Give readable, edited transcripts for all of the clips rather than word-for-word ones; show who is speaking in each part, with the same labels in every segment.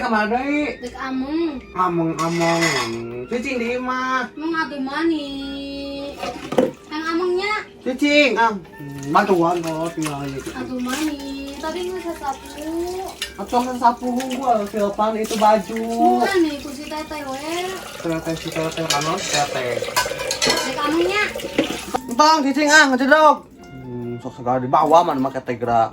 Speaker 1: ka mana deui?
Speaker 2: Dek ameng.
Speaker 1: Ameng-ameng. Cicing di imah.
Speaker 2: Mau ngadu mani. Yang amengnya
Speaker 1: Cicing, ah. Bantuan kok tinggal gitu.
Speaker 2: atuh mani. Tadi nggak sapu.
Speaker 1: Atau sapu gua filpan itu baju.
Speaker 2: Bukan nih kursi teteh we.
Speaker 1: Teteh si teteh kanon teteh.
Speaker 2: Dek amengnya.
Speaker 1: Entong cicing ah ngecedok. Sok segala dibawa mana make teh gerak.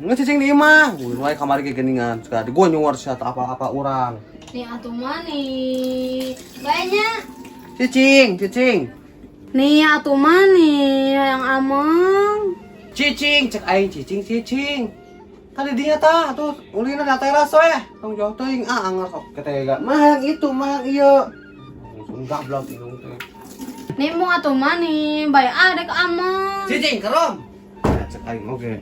Speaker 1: Ngecicing di imah. Ulin wae kamari ge geuningan segala digonyur sia teu apa-apa urang.
Speaker 2: Nih atuh mani. Banyak.
Speaker 1: Cicing, cicing.
Speaker 2: Nih atuh mani yang ameng.
Speaker 1: Cicing, cek aing cicing cicing. Tadi dia tah tuh ulina di teras we. Tong jauh teuing ah anger sok ketega. Mah yang itu, mah yang ieu. Langsung gablok indung teh.
Speaker 2: Nih mau atuh mani. Bae ah dek ameng.
Speaker 1: Cicing kerom. Cek aing oge.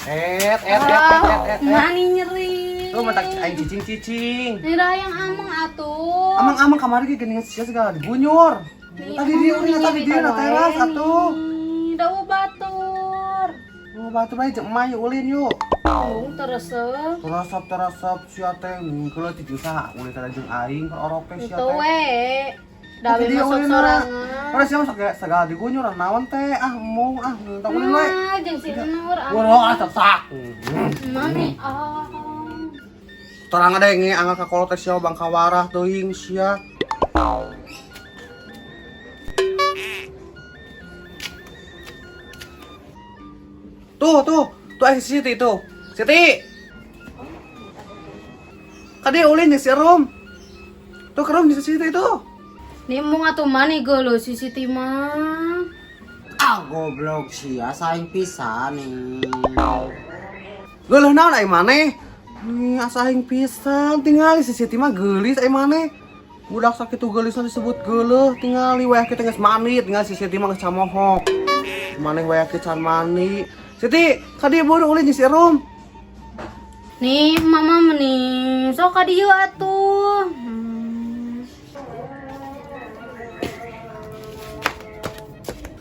Speaker 1: Et et et et et et.
Speaker 2: Mani nyeri.
Speaker 1: Lu matak cek aing cicing cicing.
Speaker 2: Nih dah yang ameng atuh.
Speaker 1: Amang-amang kamari ge geuningan sia segala digunyur. Tadi dia ulina tadi dia na teras atuh.
Speaker 2: Dah batur.
Speaker 1: Oh, batu bae jeung emak yuk ulin yuk.
Speaker 2: Oh, terus
Speaker 1: Teresep teresep sia teh geuleuh cicing saha ulin teh jeung aing keur orok teh sia
Speaker 2: itu
Speaker 1: teh.
Speaker 2: we. Dawe
Speaker 1: Jadi
Speaker 2: masuk
Speaker 1: ulin
Speaker 2: sorangan.
Speaker 1: Ora sia masuk kayak segala digunyur naon teh ah mung ah tong ulin we.
Speaker 2: Nah, jeung si Nur. ah.
Speaker 1: Wah, ah sak.
Speaker 2: Mami ah.
Speaker 1: Terang ada yang anggar ka kolot teh sia bangka warah teuing sia. Tuh, tuh, tuh si Siti tuh. Siti. Kadi ulin jeung si Rum. Tuh ke Rum jeung si Siti tuh.
Speaker 2: Nih mung atuh mani geuleuh si Siti mah.
Speaker 3: Ah goblok sia saing pisan nih.
Speaker 1: Geuleuh naon ai maneh? Nih asa aing pisan tingali si Siti mah geulis ai maneh. Budak sakitu geulisna disebut geuleuh tingali wayah kita geus mandi tinggal si Siti mah geus camohok. Maneh wayah kita can mandi. Siti, kadi buru ulin jeung si Rum.
Speaker 2: Nih mama meni sok ka dieu atuh.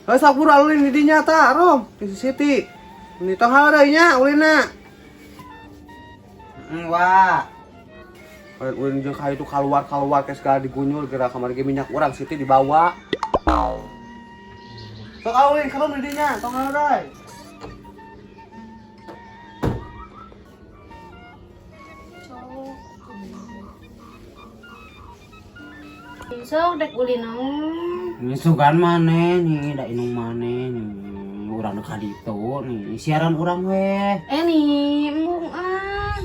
Speaker 1: Heuh sok buru ulin di dinya tah, Rum. Di si Siti. Ini tong hareui nya ulinna.
Speaker 3: Wah.
Speaker 1: Ulin ulin jeung ka itu kaluar-kaluar kayak segala digunyur geura kamari ge minyak urang Siti dibawa. Sok ulin ka Rum di dinya, tong hareui.
Speaker 2: Sok dek ulin naon.
Speaker 3: Ini sugan maneh nih, da inung maneh nih. Urang deuk ka ditu nih, siaran urang we.
Speaker 2: Eh nih, embung ah.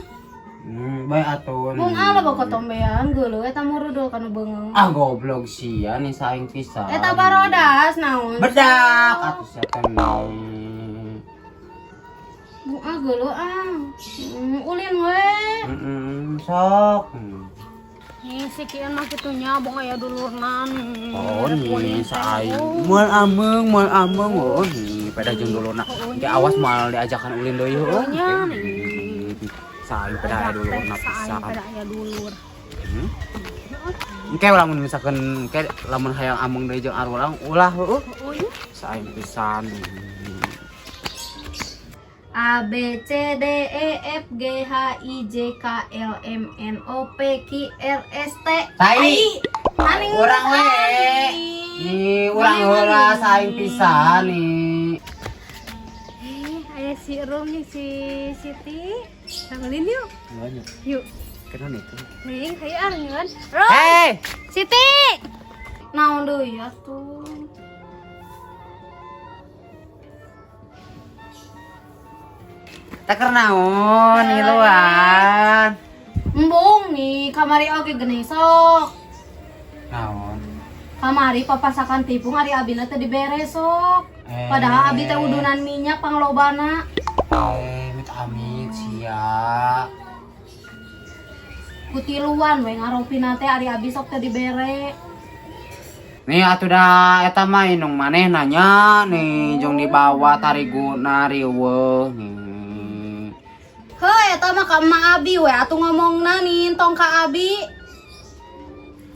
Speaker 3: Bae atuh nih.
Speaker 2: Mung ah loba kotombean geuleuh eta murudul kana beungeut.
Speaker 3: Ah goblok sia nih saing pisan.
Speaker 2: Eta barodas naon.
Speaker 3: Bedak atuh sia teh nih.
Speaker 2: Mung ah geuleuh ah. Ulin we.
Speaker 3: Sok.
Speaker 2: Nih si Kian mah kitu nya bong aya dulurna.
Speaker 3: Oh nih saing. Moal ameng oh nih pada jeung dulurna. Engke awas moal diajakan ulin deui heuh.
Speaker 2: Nya nih.
Speaker 3: Saing pada aya dulurna pisan.
Speaker 2: Saing pada aya dulur.
Speaker 3: Engke lamun misalkan engke lamun hayang ameng deui jeung arurang ulah heueuh.
Speaker 2: Oh nya.
Speaker 3: Saing pisan.
Speaker 2: A B C D E F G H I J K L M N O P Q R S T.
Speaker 3: Tai.
Speaker 2: Aning
Speaker 3: Urang we. Nih urang heula saing pisan nih.
Speaker 2: Aya si Rum nih si Siti. Tangulin yuk. Yuk.
Speaker 3: Kenapa itu?
Speaker 2: Ning hayu arungan. Rum.
Speaker 3: Hei,
Speaker 2: Siti. Naon deui atuh.
Speaker 3: Tak naon ngiluan.
Speaker 2: Embung nih kamari oge geuning sok.
Speaker 3: Naon?
Speaker 2: Kamari papasakan tipung ari abina teh dibere sok. Padahal abi teh udunan minyak panglobana.
Speaker 3: Amit amit sia.
Speaker 2: Kutiluan we ngaropina teh ari abi sok teh dibere.
Speaker 3: Nih atuh da eta mah indung maneh nanya nih jeung dibawa tariguna riweuh nih.
Speaker 2: Heuh eta mah ka emak abi we atuh ngomongna nih tong ka abi.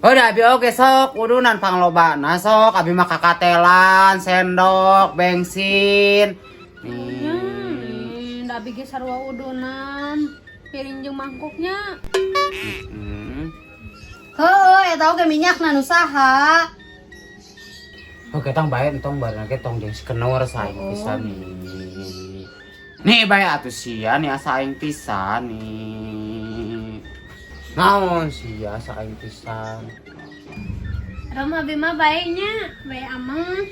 Speaker 3: Oh da abi oge sok udunan panglobana sok abi mah kakatelan, sendok, bensin. Nih.
Speaker 2: Da abi ge sarua udunan. Piring jeung mangkuknya.
Speaker 4: Heueuh, eta oge minyakna nu saha?
Speaker 3: Oke, tong bae entong bareng ge tong jeung si Kenur saing pisan nih. Nih bae atuh sia nih asa aing pisan nih. Naon sia asa aing pisan.
Speaker 2: Rom abi mah bae nya, bae ameng.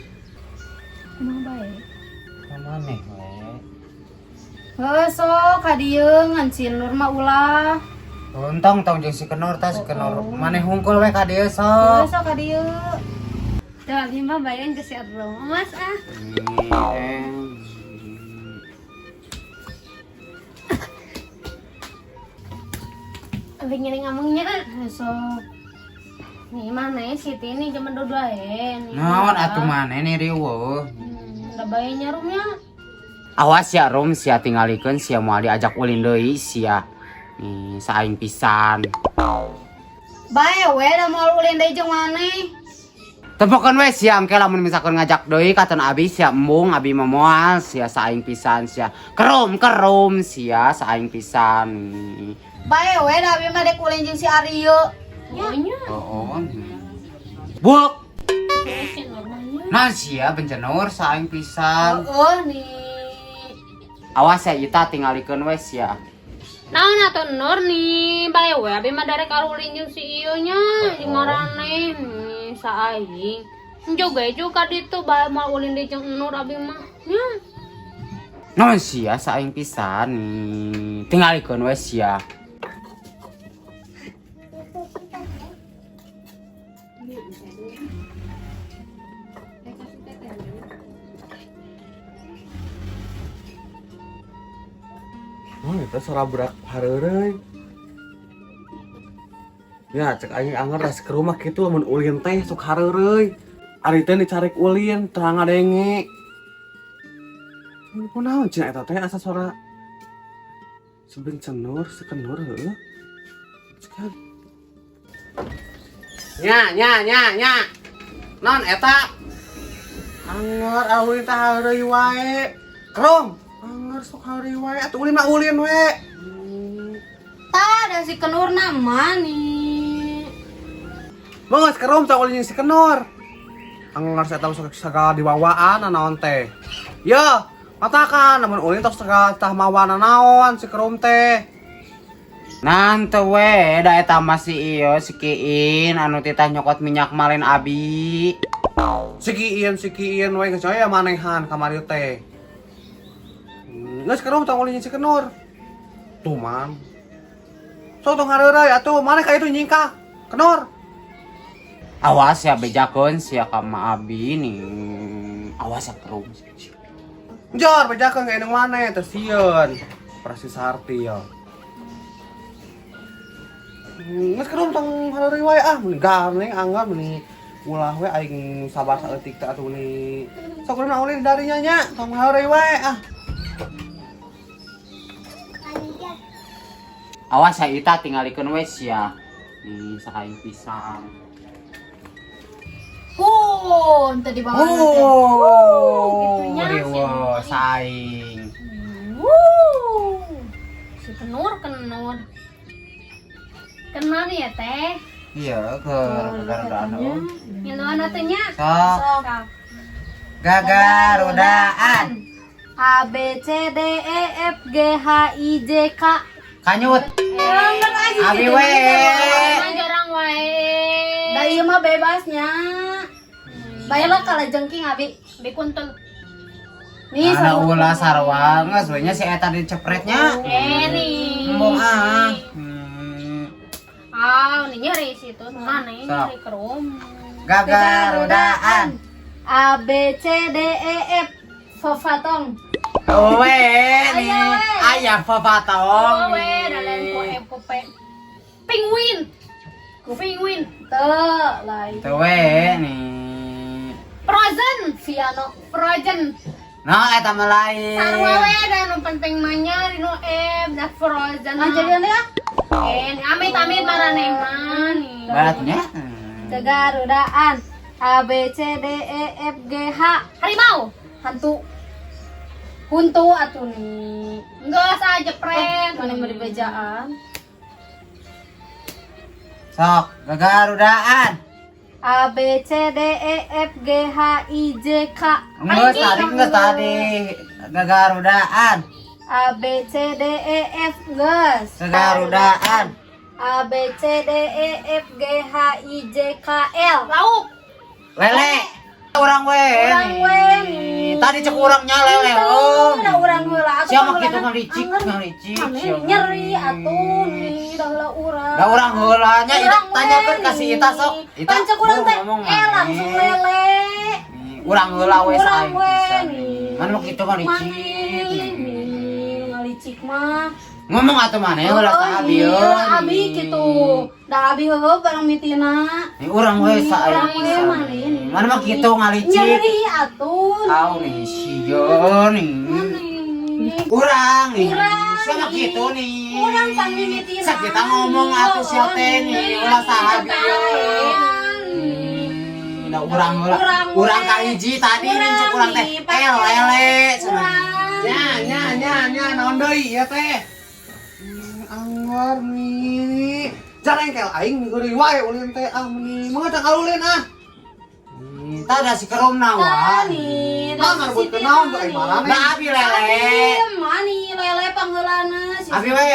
Speaker 2: Kumaha bae?
Speaker 3: Maneh we.
Speaker 4: Heuh, sok ka dieu ngan si Nur mah ulah.
Speaker 3: Entong tong jeung si Kenur tah si Kenur. Maneh hungkul we ka dieu
Speaker 4: Heuh,
Speaker 3: sok.
Speaker 4: sok ka dieu.
Speaker 2: Tuh abi mah bae ke si Rom Mas ah. Abi ngiring amengnya.
Speaker 4: Heuh, sok.
Speaker 2: Nih mana ya Siti ini zaman dua nih.
Speaker 3: Naon atuh maneh nih riweuh.
Speaker 2: Da bae nya Romnya.
Speaker 3: Awas ya Rom sia tingalikeun sia moal diajak ulin deui sia. Nih saing pisan.
Speaker 4: Bae we da moal ulin deui jeung maneh.
Speaker 3: Tempokeun we sia engke lamun misalkan ngajak deui katon abi sia embung abi mah moal sia saing pisan sia. Kerum sia saing pisan.
Speaker 4: Bae we da abi mah dek ulin jeung si Aryo.
Speaker 2: Nya.
Speaker 3: Oh. Buk. Nah sia bencenur saing pisan.
Speaker 4: Heueuh nih.
Speaker 3: Awas ya ita tingalikeun we sia.
Speaker 2: Naon atuh Nur nih, bae we abi mah darek arulin jeung si ieu nya, jeung maraneh nih sa aing. Joga juga ditu bae moal ulin deui jeung Nur abi mah. Nya.
Speaker 3: Naon sia saing pisan nih. Tingalikeun we sia.
Speaker 1: Oh, itu suara budak hareureuy. Ya, cek aing anger ras ke rumah kitu lamun ulin teh sok hareureuy. Ari teh dicarik ulin teu ngadenge. Kunaon cenah eta teh asa suara sebencenur, sekenur heueuh. Cek.
Speaker 3: Nya nya nya nya. Non eta
Speaker 1: Anger ulin teh hareureuy wae. Krom, anger sok hareureuy wae atuh ulin mah ulin we.
Speaker 4: Tah da si Kenurna mah nih.
Speaker 1: Banget kerom tah ulin jeung si Kenur. Anger saya tahu segala diwawaan naon teh. Yo, matakan namun ulin tos segala tah mawana naon si kerom teh.
Speaker 3: Nante we da eta mah si ieu si Kiin anu titah nyokot minyak malen abi.
Speaker 1: Si Kiin we geus aya manehan kamari teh. Geus kerom tah ulin jeung si Kenur. Tuh man. Sok tong hareureuy atuh maneh ka itu nyingkah. Kenur.
Speaker 3: Awas ya bejakeun sia ka ma abi nih. Awas ya kerum.
Speaker 1: Jor bejakeun ka indung maneh teh sieun. Prasi sarti ya. Geus kerum tong hareureuy wae ah, meuni gareng anggar meuni ulah we aing sabar saeutik teh atuh meuni. Sok ulin ulin darinya nya, tong hareureuy wae ah.
Speaker 3: Awas ya ita tingalikeun we sia. Nih sakaing pisan.
Speaker 4: Pun teu dibawa teh.
Speaker 3: Oh,
Speaker 2: gitunya, si
Speaker 3: riweuh saing.
Speaker 2: Wuh. Si Kenur, Kenur. Kenal nih ya teh.
Speaker 3: Iya, ke garudaan.
Speaker 2: Ngiluan atuh nya.
Speaker 3: Sok
Speaker 4: Sok.
Speaker 3: gagarudaan.
Speaker 4: A B C D E F G H I J K.
Speaker 3: Kanyut.
Speaker 4: Enggak aja
Speaker 3: Abi we.
Speaker 2: Mah jarang wae.
Speaker 4: Da ieu mah bebasnya. Bae lah kalau jengking abi.
Speaker 2: Abi kuntul.
Speaker 4: Nih
Speaker 3: Ada
Speaker 4: sarua.
Speaker 3: ulah sarua geus we nya si eta dicepretnya.
Speaker 2: Eh nih.
Speaker 3: Embung ah.
Speaker 2: Ah, ini nyeri situ. Mana ini
Speaker 3: Sok.
Speaker 2: nyeri kerum.
Speaker 3: Gagarudaan.
Speaker 4: A B C D E F Fofatong.
Speaker 3: We nih. Ayah pafatong.
Speaker 2: Oh, we, dalam ku F ku P. Penguin. Ku penguin.
Speaker 4: Tuh, lain.
Speaker 3: Tuh we nih.
Speaker 2: Frozen.
Speaker 4: Viano.
Speaker 2: Frozen.
Speaker 3: Nah, eta mah lain.
Speaker 2: Sarua we da nu penting mah nya nu F da frozen.
Speaker 4: Ah, jadi nanti ah.
Speaker 2: Eh, amit amit maraneh mah nih.
Speaker 3: Baratnya.
Speaker 4: Gagarudaan. A B C D E F G H.
Speaker 2: Harimau.
Speaker 4: Hantu. Huntu atuh nih.
Speaker 2: Geus ah jepret.
Speaker 4: Mana mau dibejaan?
Speaker 3: Sok, gagarudaan.
Speaker 4: A B C D E F G H I J K.
Speaker 3: Geus tadi geus tadi gagarudaan.
Speaker 4: A B C D E F geus.
Speaker 3: Gagarudaan.
Speaker 4: A B C D E F G H I J K L.
Speaker 2: Lauk.
Speaker 3: Lele. Urang we.
Speaker 4: Urang we.
Speaker 3: Tadi cek urangnya lele. Oh.
Speaker 4: Udah urang heula atuh.
Speaker 3: Siapa kitu ngalicik, ngalicik.
Speaker 4: Ame nyeri atuh nih dah heula urang.
Speaker 3: Da urang heula nya
Speaker 4: Urang we,
Speaker 3: tanyakeun ka si Ita sok. Ita
Speaker 4: Pan cek urang teh
Speaker 3: ngomong
Speaker 4: langsung lele.
Speaker 3: Urang heula we
Speaker 4: Urang
Speaker 3: saing
Speaker 4: we
Speaker 3: pisan.
Speaker 4: nih.
Speaker 3: Mana mah kitu ngalicik.
Speaker 4: Maneh nih ngalicik mah.
Speaker 3: Ngomong atuh maneh heula ka abi
Speaker 4: iya,
Speaker 3: euy.
Speaker 4: Abi gitu. Da abi heueuh bareng mitina.
Speaker 3: Nih urang we saing
Speaker 4: Urang we
Speaker 3: pisan.
Speaker 4: maneh nih.
Speaker 3: Mana mah kitu ngalicik.
Speaker 4: Nyeri atuh.
Speaker 3: Tahu nih sia nih.
Speaker 4: Maneh.
Speaker 3: Urang nih.
Speaker 4: Urang
Speaker 3: Sama
Speaker 4: nih.
Speaker 3: kitu nih.
Speaker 4: Urang pan mimitina.
Speaker 3: Sak kita ngomong atuh sia teh nih ulah saha bieu. Nah, urang heula.
Speaker 4: Urang we.
Speaker 3: Urang ka hiji tadi nih cek urang teh.
Speaker 4: nih,
Speaker 3: Lele cenah.
Speaker 4: Urang.
Speaker 1: Nya nya nya nya naon deui ieu teh? Anggar nih. Jarengkel aing heureuy wae ulin teh ah meni mangga alulin ah.
Speaker 3: Tah da si kerumna wa.
Speaker 4: Tani,
Speaker 1: Nah, ngarebutkeun naon tuh aing marane.
Speaker 3: Nah, abi lele.
Speaker 4: Mani lele pangheulana si
Speaker 3: Abi we.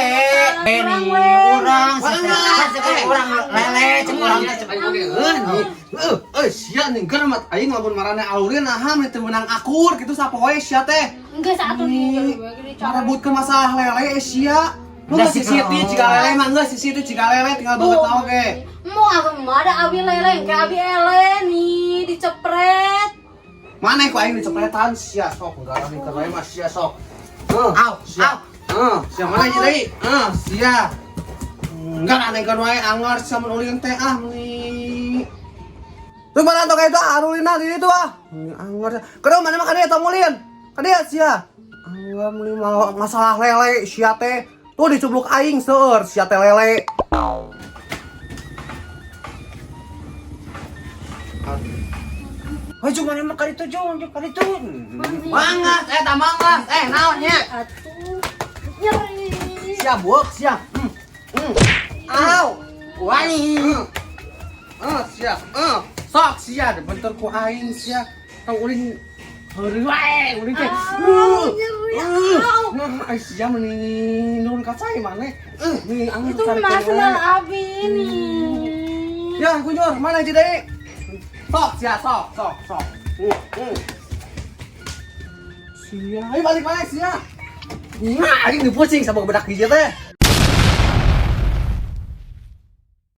Speaker 4: Urang we.
Speaker 3: Urang
Speaker 1: Urang.
Speaker 3: urang lele cek urang teh cek.
Speaker 1: Aing oge heuh nih. Heuh, euy sia nih geurmat aing lamun marane alulin nah meni teu meunang akur kitu sapoe sia teh.
Speaker 2: Geus atuh nih.
Speaker 1: Ngarebutkeun masalah lele sia. Lu
Speaker 3: Udah
Speaker 1: si
Speaker 3: sih,
Speaker 1: Siti
Speaker 3: Bro.
Speaker 1: jika lele mah geus si Siti jika lele tinggal banget oge.
Speaker 4: Mau aku mah ada abi lele, ke abi ele nih dicepret.
Speaker 1: Mana ku aing dicepretan sia sok ngarani keur wae mah sia sok. Heuh,
Speaker 3: Au,
Speaker 1: sia.
Speaker 3: au.
Speaker 1: Heuh, sia mana ieu deui? Heuh, sia. Enggak anehkeun wae anggar sia mun ulin teh ah meni. Tuh mana tok itu arulina di ditu ah. Anggar. Kedua mana mah ka dieu tong ulin. Ka dieu sia. Anggar meni masalah lele sia teh. Tuh dicubluk aing seueur sia teh lele.
Speaker 3: Hei, cuma mana mah ka ditu jung, ka ditu.
Speaker 1: Mangas eta mangas. Naon nya?
Speaker 4: Atuh nyeri.
Speaker 1: Sia buek sia. Au.
Speaker 3: Wani.
Speaker 1: Sia. Sok sia dibentur ku aing sia. Tong ulin heureuy wae ulin teh.
Speaker 4: Nyeri. Au.
Speaker 1: Nah, ai sia meni nurun ka cai maneh. Nih angin
Speaker 4: Itu
Speaker 1: cari
Speaker 4: mah
Speaker 1: wae.
Speaker 4: sendal abi nih.
Speaker 1: Ya, kunjur, mana aja deui? Sok sia, sok, sok, sok. Sia, ayo balik mana sia? Nah, aing dipusing sama bedak hiji teh.